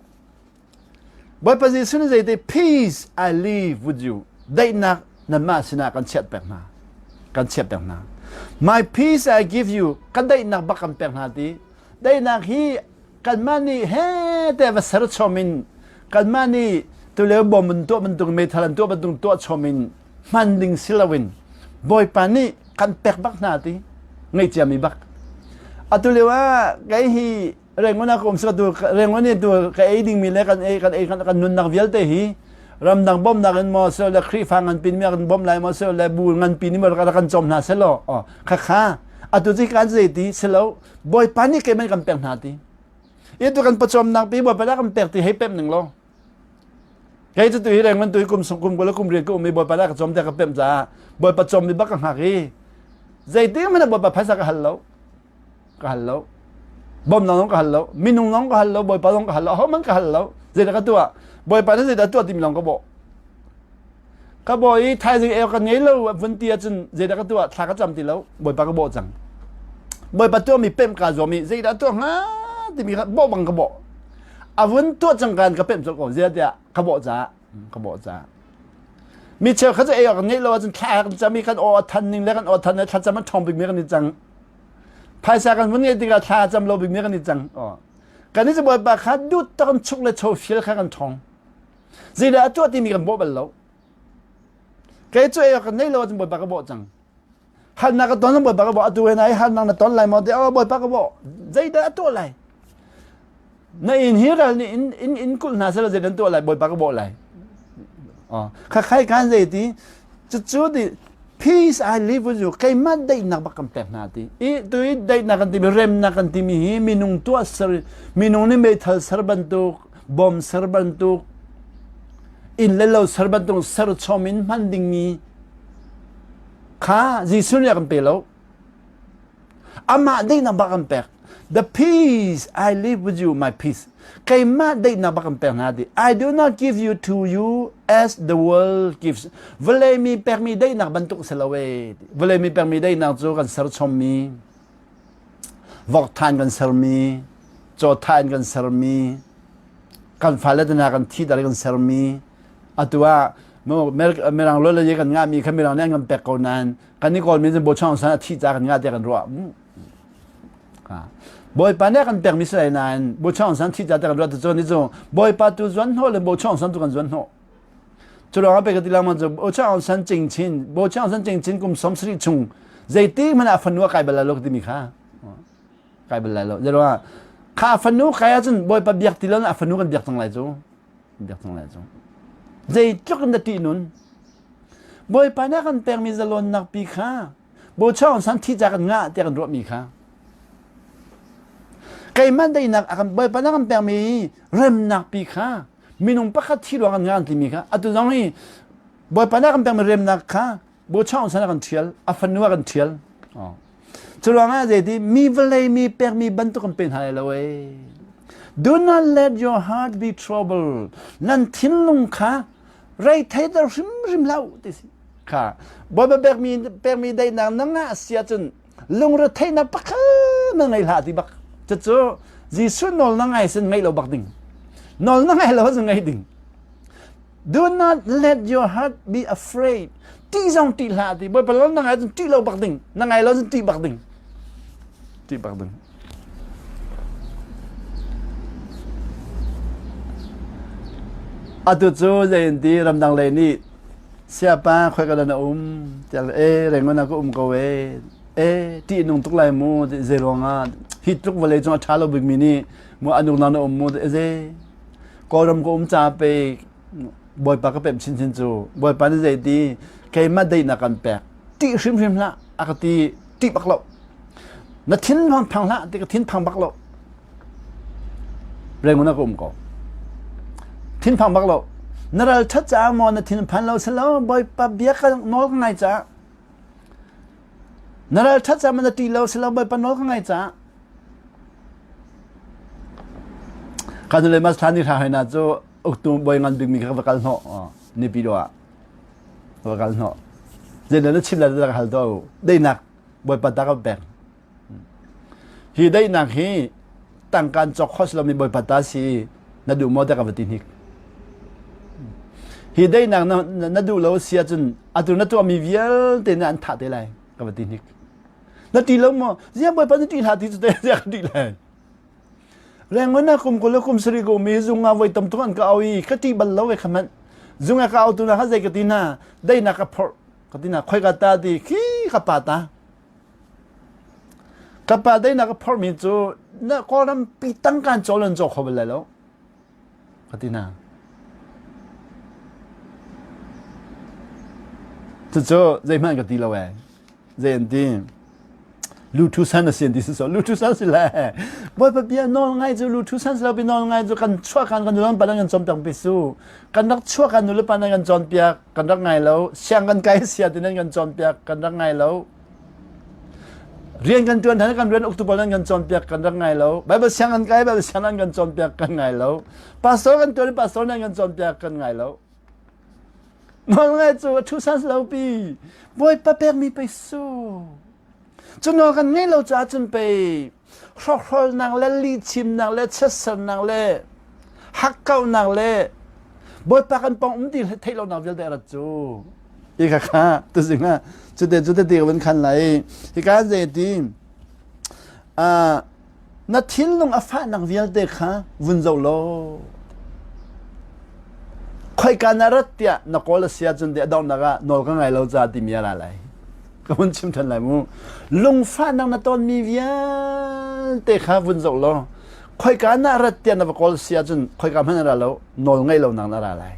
Bawipa Jesuh nih zeiti peace I leave with you daihnak nanmah sinah kan chiat pek hna kan chiat pek hna my peace I give you ka daihnak bak kan pek hna ti daihnak hi kanmah nih he te va ser chom in kanmah nih tulio bom an tuah bantuk meithal an tuah bantuk tuah chom in hman ding si loin Bawipa nih kan pek bak hna ti ngaihcia mi bak atu lio ah kei hi Rengon ah ka um tu Rengon i tu ka ei dingmi le kan ei kan ei kan nunnak vialte hi ramdang bawmnak in maw silo le Khrihfa ngan pin mi kan bawmh lai maw silo le bu ngan pi ni maw kan cawm hna selo oh kha kha atu ci kan zei ti silo Bawipa nih keiman kan pek hna ti i tu kan pawcawmnak pi Bawipa dah kan pek ti hei pem ning lo kei cu tu hi Rengon tu hi kum sung kum kul kum riat ka um i Bawipa dah ka cawm te ka pem caah Bawipa cawm mi bak ka hngak i zeitik hmanh ah Bawipa phaisa ka hal lo ka hal lo bawmnak zong ka hal lo minung zong ka hal lo bawipa zong ka hal lo ahohmanh ka hal lo zeidah ka tuah bawipa nih zeidah tuah timi lawng ka bawh ka bawh i thaizing eo kan ngei lo vun ti ahcun zeidah ka tuah thla ka cam ti lo bawipa ka bawh cang bawipa tuahmi pemh kaa zuam i zeidah tuah hnga timi kha bawh bang ka bawh a vun tuah cang kan ka pemh colh ko zeidah tiah ka bawh caah ka bawh caah mi cheu kha cu ei awk kan ngeih lo ahcun thla kan cam i kan aw a than ning le kan aw than le thlacam a ṭhawng bikmi kan i cang phaisa kan vun ngeih tikah thla cam lo bikmi kan i cang kan i bawipa kha dut tak in chuk le cho fial kha kan ṭhawng zeidah a tuah timi kan bawh bal lo kei cu ei awk kan ngeih lo ahcun bawipa ka bawh cang halnak ka ton bawipa ka bawh atu he nai halnak na ton lai maw ti oh bawipa ka bawh zeidah a tuah lai na inn hi ral nih in in in kulh hna sela zei dan tuah lai bawipa ka bawh lai oh kha khai kan zei ti cucu ti peace I live with you keimah daihnak bak kan pek hna ti i tu i daihnak kan timi remnak kan timi hi minung tuah ser minung nih meithal ser bantuk bom ser bantuk inn le lo ser bantuk ser chom in hman dingmi kha Jesuh nih a kan pe lo. Amah daihnak bak kan pek. The peace I live with you, my peace. Keimah daihnak bak kan pek hna ti. I do not give you to you as the world gives. Vawlei mi pekmi daihnak bantuk si lo e. Vawlei mi pekmi daihnak cu kan ser chommi, vok than kan sermi, caw than kan sermi, kan fale te hna kan thi dar kan sermi, atu ah mirang lo le kan ngahmi kha mirang nih an kan pek ko nain kan i kawlmi cu Bochang san a thih ca kan ngah tiah kan ruah Bawipa nih kan pekmi si lai nain Bochang san thih ca tiah kan ruah cu ni cu Bawipa tu zuan hnawh le Bochang san tu kan zuan hnawh cu lawng ah pek ti lang cu Bochang san cing chin Bochang san cing chin kum 70 chung zeiti hmanh ah fanu a kai bal lo timi kha kai bal lai lo zeruah kha fanu kai ahcun Bawipa biak ti lo a fanu kan biak cang lai cu biak cang lai cu zeitluk in na ṭih nun Bawipa nih a kan pekmi zalonnak pi kha Bochang san thi ca kan ngah tiah kan ruahmi kha keimah daihnak a kan Bawipa nih a kan pekmi remnak pi kha minung pakhat thi ruang kan ngah timi kha atu zong hi Bawipa nih a kan pekmi remnak kha Bochang san a kan ṭhial a fanu a kan ṭhial Cu ruangah zeiti mi vawlei mi pekmi bantuk kan pe hna lai lo ee. Do not let your heart be troubled. Nan thinlung kha reitheiter hrimhrim hlah u ti si. Kha Bawipa pekmi pekmi daihnak na ngah si ahcun lungretheihnak pakhat na ngei hlah ti bak. Cucu Jesuh nawl na ngai sin ngaih lo bak ding. Nawl na ngai lo ahcun ngaih ding. Do not let your heart be afraid. Ṭih zong ṭih hlah ti. Bawipa nawl na ngai ahcun ṭih lo bak ding. Na ngai lo ahcun ṭih bak ding. Ṭih bak ding. Atu cu zei an ti ramdang lei nih siapa khoi ka na um tiah e Rangoon ah ka um ko e e ṭih nung tuk lai mu zei ruangah hi tluk vawlei cung a ṭha lo bikmi nih mu anuk na na um mu ze Kawlram ka um ca pe Bawipa ka pemh chinchin cu Bawipa nih zei ti keimah daihnak kan pek ṭih hrimhrim hlah a ka ti ṭih bak lo na thin phang hlah ti ka thin phang bak lo Rangoon ah ka um ko. Thinphang bak lo. Na ral ṭhat caah maw na thin phan lo si lo Bawipa bia ka nawl ka ngai caah. Na ral ṭhat caah maw na ṭih lo si lo Bawipa nawl ka ngai caah. Kan le mas thlan ni hra hna cu uktu bawi ngan bikmi kha va kal hnawh nipi do ah va kal hnawh. Zeidah na chim lai ka hal to deinak Bawipa ta ka pek. Hi daihnak hi tangka cawk khawh si lomi Bawipa ta si na duh maw tiah ka va ti hnik. Hi daihnak na, na duh lo si ahcun atu na tuahmi vialte na an thah te lai ka va ti hnik. Na ti lo maw? Ziang Bawipa na ti hlah ti cu te ziang ka ti lai. Rangoon ah kum 20 le kum sarih ka um i zung ah voi tam tuk an ka au i ka ṭih bal lo ve kha hmanh. Zung ah ka au tu na kha zei ka ti hna daihnak ka phorh ka ti hna khoi ka ta ti khi ka pa ta. Ka pa daihnak a phorhmi cu na Kawlram pi tangka in cawl an caw kho bal lai lo ka ti hna. Cucu zeihmanh ka ti lo ee. Zei an ti? Luthu san a si an ti si so luthu san si le Bawipa bia nawl ngai cu luthu san si lo pi nawl ngai cu kan chuah kan kan nulan pa nan kan cawnpiak pi su kan rak chuah kan nule pa nan kan cawnpiak kan rak ngai lo siang kan kai sia ti nan kan cawnpiak kan rak ngai lo Rian kan ṭuan hna kan rian uktu pawl nan kan cawnpiak kan rak ngai lo. Bible siang kan kai Bible siang nan kan cawnpiak kan ngai lo. Pastor kan ṭuan pastor nan kan cawnpiak kan ngai lo. Nawl ngai cu a ṭhu san lo pi. Bawipa pekmi pei su. Cu nawl kan ngei lo caah cun pei hrawkhrolnak le lihchimnak le chiatsernak le hakkauhnak le Bawipa kan pong um ti theih lonak vialte a rat cu. Hi kha kha tuzing ah cute cute ti ka van khan lai. Hika zei ti na thinlung a fahnak vialte kha vun zoh law khoika na rat tiah na kawl a si ahcun a donghnak ah nawl ka ngai lo ca timi a ra lai. Ka hun chim ṭhan lai mu. Lungfahnak na tonmi vialte kha vun zoh law khoika na rat tiah na va kawl si ahcun khoika hmanh na ra lo nawl ngeih lonak na ra lai.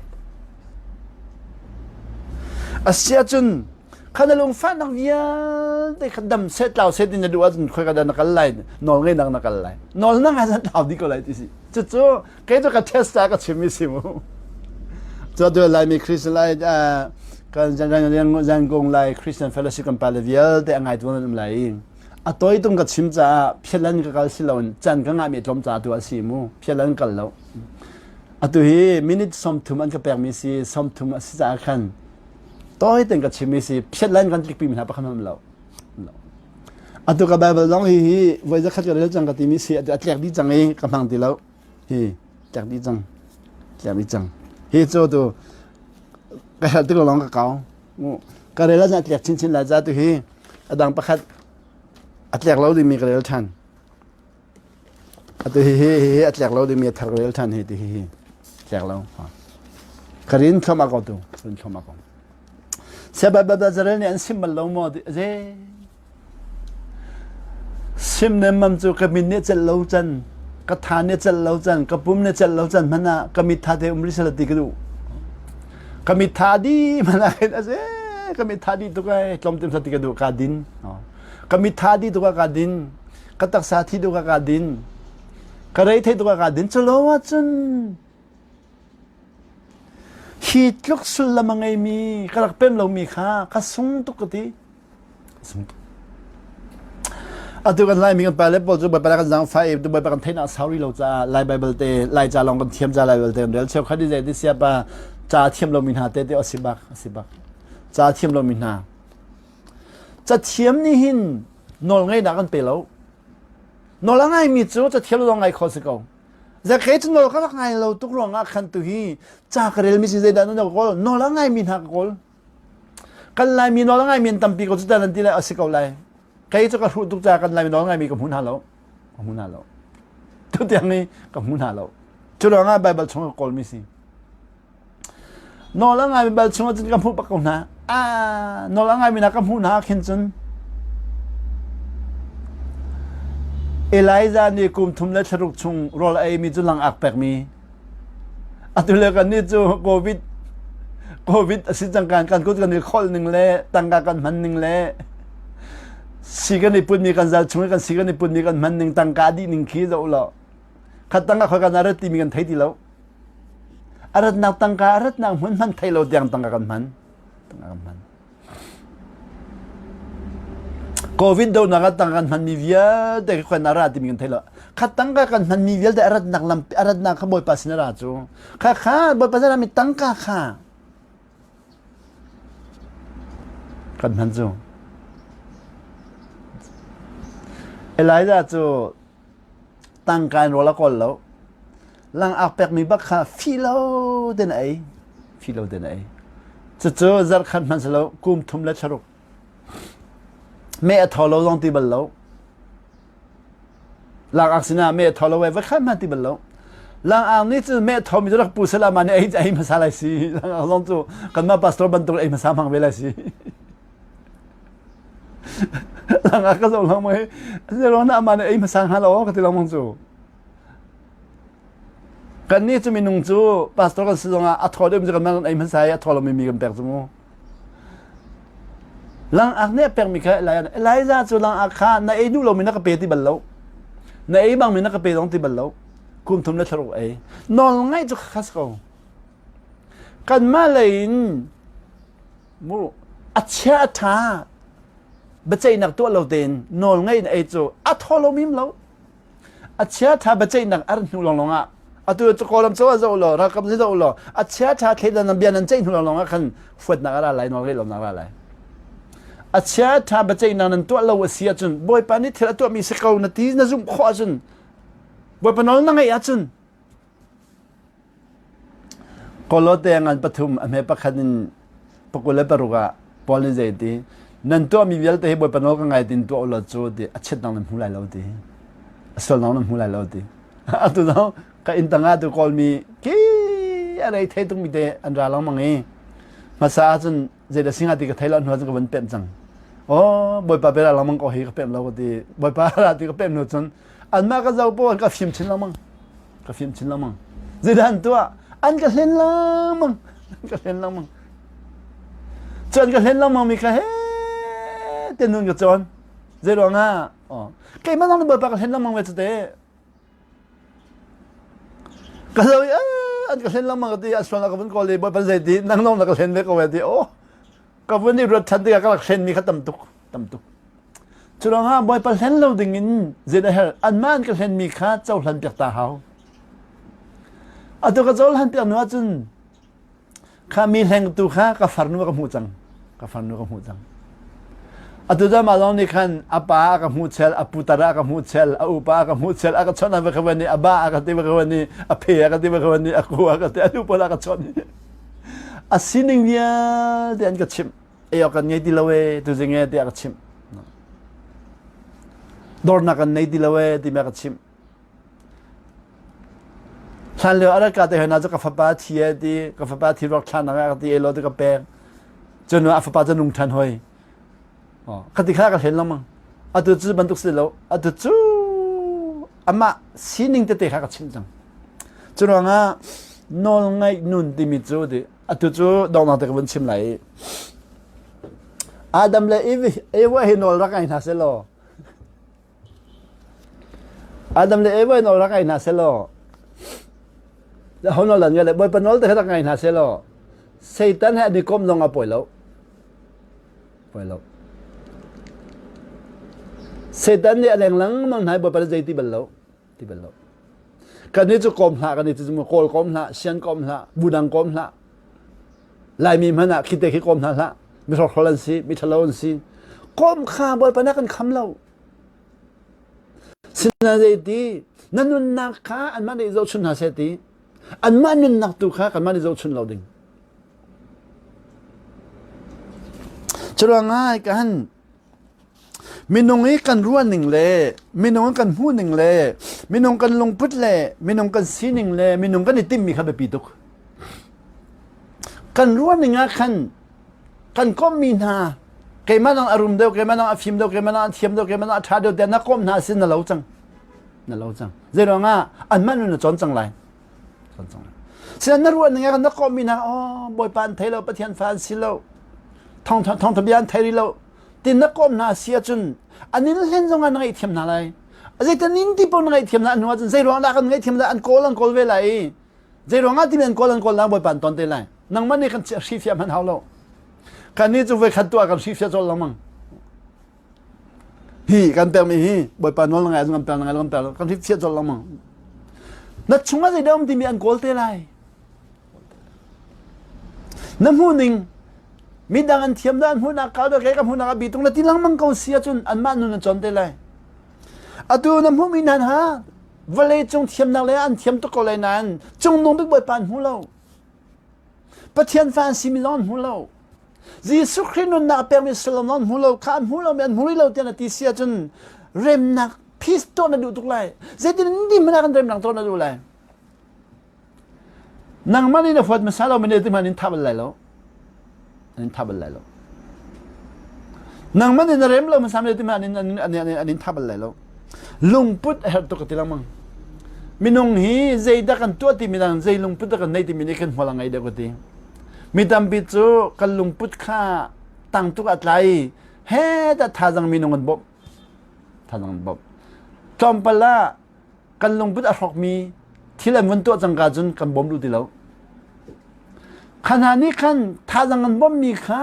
A si ahcun kha na lungfahnak vialte kha dam seh tlau seh ti na duh ahcun khoika dah na kal lai nawl ngeihnak na kal lai. Nawl na ngai tlau dih ko lai ti si. Cucu kei cu ka test ah ka chimmi si mu. Cu tu Laimi Christian lai kan Zangkung Lai Christian Fellowship kan pale vialte a ngaitu nan um lai i a toi tung ka chim caah phialan ka kal si loin can ka ngahmi tlawm caah tu a si mu phialan kal lo atu hi minute 30 an ka pekmi si 30 a si caah khan toi ten ka chimmi si phialan kan tlikpi mi hna pakhat um lo Atu ka Bible zong hi hi voi zakhat ka rel cang ka timi si a tlek dih cang i ka hmang ti lo. Hi tlek dih cang. Tlek dih cang. Hi cu tu ka helh tik lawng ka kau. Ka rel ahcun a tlek chinchin lai ca tu hi a dang pakhat a tlek lo dingmi ka rel ṭhan. Atu hi hi hi a tlek lo dingmi a thar ka rel ṭhan hi ti hi hi tlek lo. Ka rin thluahmah ko tu. Rin thluahmah ko. Siababazarel nih an sim bal lo maw? Ze sim nemmam cu ka min nih celh lo can, ka tha nih celh lo can, ka pum nih celh lo can hmanh ah ka mit tha te um rih sela ti ka duh. Ka mit tha di hmanh ah khin aze ka mit tha di tuk ai tlawmte ti ka duh ka din. Ka mit tha di tuk ah ka din. Ka taksa thi tuk ah ka din. Ka rei thei tuk ah ka din. Culo ahcun Hi tluk sullam a ngeimi ka rak pem lomi kha ka sung tuk ka ti. Sung tuk. Atu kan Laimi kan pale pawl cu Baibal kan zaangfah i Baibal kan theihnak sau rih lo caah Lai Baibal te Lai ca lawng kan thiam ca Lai Baibal te kan rel cheukhat i zei ti siapa ca thiam lomi hna te te a si bak a si bak ca thiam lomi hna ca thiam nih hin nawl ngeihnak an pe lo. Nawl a ngaimi cu cathial lawng ngai kho si ko. Zakei cu nawl ka rak ngai lo tuk ruangah khan tu hi ca ka relmi si zeidah nan kawl nawl a ngaimi hna ka kawl. Kan Laimi nawl a ngaimi an tampi ko cu ta nan ti lai a si ko lai. Kei cu ka hruh tuk caah kan Laimi nawl a ngaimi ka hmu hna lo. Ka hmu hna lo. Tutiang hi ka hmu hna lo. Cu ruangah Baibal chung ka kawlmi si. Nawl a ngaimi bal chungah cun ka hmuh bak ko hna. Ah, nawl a ngaimi hna ka hmuh hna khin cun Elijah nih kum thum le thlaruk chung rawl a eimi cu langak pekmi. Atu le kan nih cu COVID COVID a si cang kan kan kut kan i kholh ning le tangka kan hman ning le si kan i putmi kan zal chung i kan si kan i putmi kan hman ning tangka dih ning khi zoh law khat tangka khoi kan a rat timi kan thei ti lo. A ratnak tangka a ratnak hmun hman thei lo tiang tangka kan hman. Tangka kan hman. Covid donak ah tangka kan hmanmi vialte khi khoin a ra timi kan thei lo. Kha tangka kan hmanmi vialte a ratnak lam a ratnak kha Bawipa sin a ra cu. Kha kha Bawipa sin a rami tangka kha kan hman cu. Elijah cu tangka in rawl a kawl lo. Langak pekmi bak kha fi lo ten a ei. Fi lo ten a ei. Cucu zarhkhat hmanh si lo, kum thum le thlaruk. Meh a thaw lo zong ti bal lo. Langak sinah meh a thaw lo ai va khat hmanh ti bal lo. Langak nih cun meh thaw mi cu rak pu sela ma nih ei ei hmasa lai si. Langak zong cu kanmah pastor bantuk ei hmasa hmang ve lai si. Langak ka zoh lengmang i zeiruang dah amah nih ei hmasa hnga lo ka ti lengmang cu. Kannih cu minung cu pastor kan si zongah a thaw deuhmi cu kan kan ei hmasa i a thaw lomi mi kan pek cu mu. Langak nih a pekmi kha Elijah Elijah cu langak kha na ei duh lomi na ka pe ti bal lo. Na ei bangmi na ka pe zong ti bal lo. Kum thum le thlaruk ei. Nawl ngaih cu khas ko. Kanmah lei in mu a chia a ṭha biaceihnak tuah lo tein nawl ngeih in ei cu a thaw lo mim lo a chia ṭha biaceihnak a rat hnu lawnglawng ah atu cu kawlam cho ah zoh law ralkap nih zoh law a chia ṭha thleidan bia nan ceih hnu lawnglawng ah khan huatnak a ra lai nawl ngeih lonak a ra lai a chia ṭha biaceihnak nan tuah lo a si ahcun bawipa nih thil a tuahmi si ko na ti na zumh khawh ahcun bawipa nawl na ngeih ahcun Kawlawte ngan pathum a hme pakhat in pakul le paruk ah Paul nih zei ti nan tuahmi vialte hi Bawipa nawl ka ngai tin tuah ulaw cu ti a chiatnak nan hmu lai lo ti a sualnak nan hmu lai lo ti atu zong ka inn tangah tu kawlmi ki a rei thei tukmi te an ra lengmang i hmasa ahcun zeidah singa ti ka thei lo hnu ahcun ka van pemh cang oh Bawipa pe ra lengmang ko hi ka pemh lo ka ti Bawipa ra ti ka pemh hnu cun anmah ka zoh paoh ka fim chin lengmang ka fim chin lengmang zeidah an tuah an ka hlen lengmang an ka hlen lengmang cu an ka hlen lengmang mi kha he te nun ka cawn zei ruangah oh keimah zong bawipa ka hlen lengmang ve cu te ka zo i an ka hlen lengmang ka ti an sualnak ka vun kawl i bawipa zei ti nang zong na ka hlen ve ko ve ti oh ka vun i ruat ṭhan tikah ka rak hlenmi kha tam tuk tam tuk cu ruangah bawipa hlen lo dingin zei a herh anmah an ka hlenmi kha cohlan piak ta hau atu ka cohlan piak hnu ahcun kha mi hlengtu kha ka farnu ka hmuh cang ka farnu ka hmuh cang atu cu amah zong nih khan a pa a ka hmuh chel a putar a ka hmuh chel a upa a ka hmuh chel a ka chawnh a ka van i a ba a ka ti va ka van i a phe a ka ti va ka van i a ku a ka ti a nu pawl a ka chawnh a sining vialte an ka chimh ei awk kan ngei ti lo e tuzing e tiah ka chimh dornak kan nei ti lo e timi a ka chimh hlan lio a rak ka te hna cu ka fapa thi e ti ka fapa thi ruak thlan ah ka ti elo ti ka pek cun a fapa cu nung ṭhan hoi ka ti kha ka hlen lengmang atu cu bantuk si lo atu cu amah sining tete kha ka chimh cang cu ruangah nawl ngaih nun timi cu ti atu cu donghnak te ka vun chim lai i Adam le Eve Eva hi nawl rak ngai hna selaw Adam le Eva hi nawl rak ngai hna selaw ho nawl dan le Bawipa nawl te kha rak ngai hna selaw Satan he an i kom zong a pawi lo pawi lo Satan nih a leng lengmang hna i Bawipa zei ti bal lo ti bal lo kan nih cu kawm hlah kan nih cu kawl kawm hlah sian kawm hlah budang kawm hlah laimi hmanh ah khite khi kawm hna hlah mi hrokhrawl an si mi ṭhalo an si kawm kha bawipa nih kan kham lo. Sinain zeiti na nunnak kha anmah nih zohchun hna seh ti anmah nunnak tu kha kanmah nih zohchun lo ding. Curuangah kan minung i kan ruahning le minung kan hmuhning le minung kan lungput le minung kan sining le minung kan i timhmi kha biapi tuk. Kan ruahning ah khan kan komhmi hna keimah nang a rum deuh keimah nang a fim deuh keimah nang a thiam deuh keimah nang a ṭha deuh tiah na komh hna sin na lo cang na lo cang zeiruang ah anmah nun na cawn cang lai cawn cang lai sian na ruah ning ah na komhmi hna oh bawipa an thei lo pathian fa an si lo thong thong bia an thei rih lo tin na komh hna si ahcun an in hlen zong ah na ngaihthiam hna lai zeitin in ti paoh na ngaihthiam hna hnu ahcun zei ruang dah kan ngaihthiam dah an kawl an kawl ve lai i zei ruang ah timi an kawl an kawl na bawipa an ton te lai nangmah nih kan hrifiah hmanh hau lo kan nih cu voikhat tuah kan hrifiah colh lengmang hi kan pekmi hi bawipa nawl ngai kan pek ngai kan pek kan hrifiah colh lengmang na chungah zeidah um timi an kawl te lai na hmuhning midang an thiam dah an hmuhnak kau dah kei ka hmuhnak a bi tung na ti lengmang ko si ahcun anmah nun an cawn te lai atu na hmuhmi hna ha vawlei cung thiamnak le an thiam tuk ko lai nain cungnung bik bawipa an hmu lo Pathian fa an simi zong an hmu lo Jesuh Khrih nunnak a pekmi sullam zong an hmu lo kha an hmu lo mi an hmu rih lo tiah na ti si ahcun remnak peace tuah na duh tuk lai zeitin ni hmanh ah kan remnak tuah na duh lai Nangmah nih na huat hmasa lo mi ti hmanh in thah bal lai lo. An in thah bal lai lo. Nangmah nih na rem lo hmasa mi ti hmanh an in an in thah bal lai lo. Lungput a herh tuk ka ti lengmang. Minung hi zeidah kan tuah timi dang zei lungput dah kan nei timi nih khan hmual a ngei deuh ka ti. Mi tampi cu kan lungput kha tang tuk a tlai he dah thazang minung an bawmh. Thazang an bawmh. Tlawmpal ah kan lungput a hrawkmi thil an vun tuah cangka cun kan bawm duh ti lo. Kha hna nih khan thazang an bawmmi kha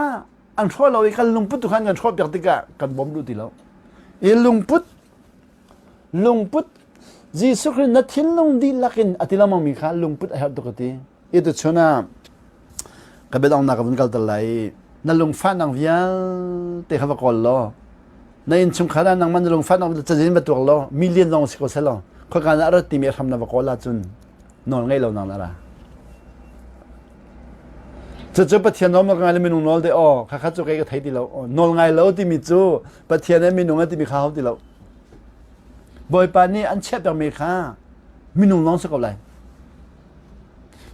an hrawh lo i kan lungput tu khan kan hrawh piak tikah kan bawm duh ti lo. I lungput lungput Jesuh Khrih na thinlung dihlak in a ti lengmangmi kha lungput a herh tuk a ti. I tuchun ah ka biadonghnak ka vun kalter lai i na lungfahnak vialte kha va kawl law na innchungkhar ah nangmah na lungfahnak cazin va tuak law million zong si ko seh law khoika na rat timi a hram na va kawl ahcun nawl ngei lo nak na ra. Cucu Pathian nawl ngai le minung nawl de aw khakha cu kei ka thei ti lo nawl ngai lo timi cu Pathian le minung a timi kha hau ti lo. Bawipa nih an chiah pekmi kha minung lawng si ko lai.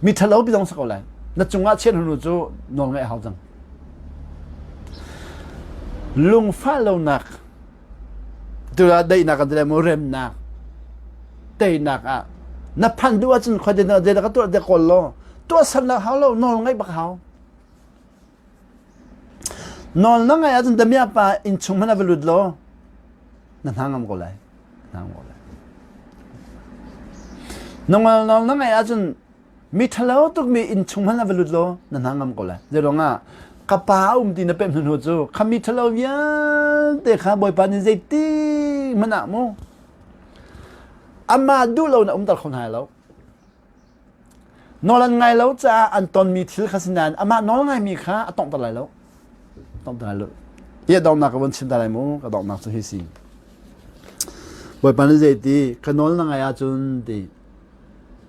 Mi ṭhalo pi zong si ko lai. Na cungah chiat hnu cu nawl ngaih a hau cang. Lungfah lonak tu ah daihnak kan ti lai mu remnak teinak ah na phan duh ahcun khua zeidah ka tuah te kawl law tuahsernak hau lo nawl ngaih bak hau. Nawl na ngaih ahcun damiah pa inn chung hmanh ah va lut law na hna ngam ko lai. Hna ngam ko lai. Na nawl nawl na ngaih ahcun mi ṭhalo tukmi inn chung hmanh ah va lut law na hna ngam ko lai. Zeiruangah ka pa a um ti na pemh hnu cu kha mi ṭhalo vialte kha Bawipa nih zeiti hmanh ah mu amah duh lo na umter kho hna lo. Nawl an ngai lo caah an tonmi thil kha si nain amah nawl ngaimi kha a tonghter lai lo. Tonghter lai lo. Hi a donghnak ka vun chim ta lai mu, ka donghnak cu hi si. Bawipa nih zei ti, ka nawl na ngai ahcun ti,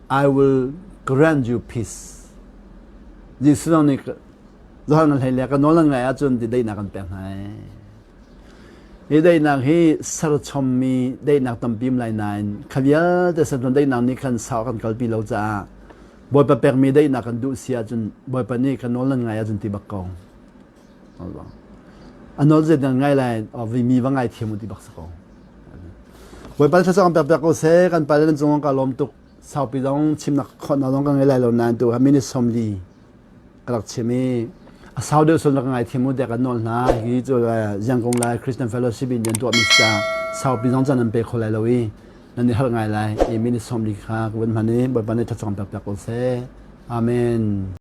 I will grant you peace. Jesuh zong nih Johan hlei le ka nawl na ngai ahcun ti daihnak kan pek hna ai. Hi daihnak hi serchommi daihnak tampi um lai nain kha vialte serchom daihnak nih khan sau kan kalpi lo caah Bawipa pekmi daihnak kan duh si ahcun Bawipa nih ka nawl nan ngai ahcun ti bak ko. A nawl zet nan ngai lai mi va ngai thiam u ti bak si ko. Bawipa thluachuah kan pek piak ko seh kan pale nan cung ka lawm tuk saupi zong chimnak khawhnak zong ka ngei lai lo nain tu ha minute 40 ka rak chim i a sau deuh sul na ka ngaithiam u tiah kan nawl hna hi cu Ziang Kung Lai Christian Fellowship in rian tuahmi si saupi zong caan nan pe kho lai lo i nan i harh ngai lai i minute 40 kha ka vun hman i Bawipa nih thluachuah pek piak ko seh. Amen.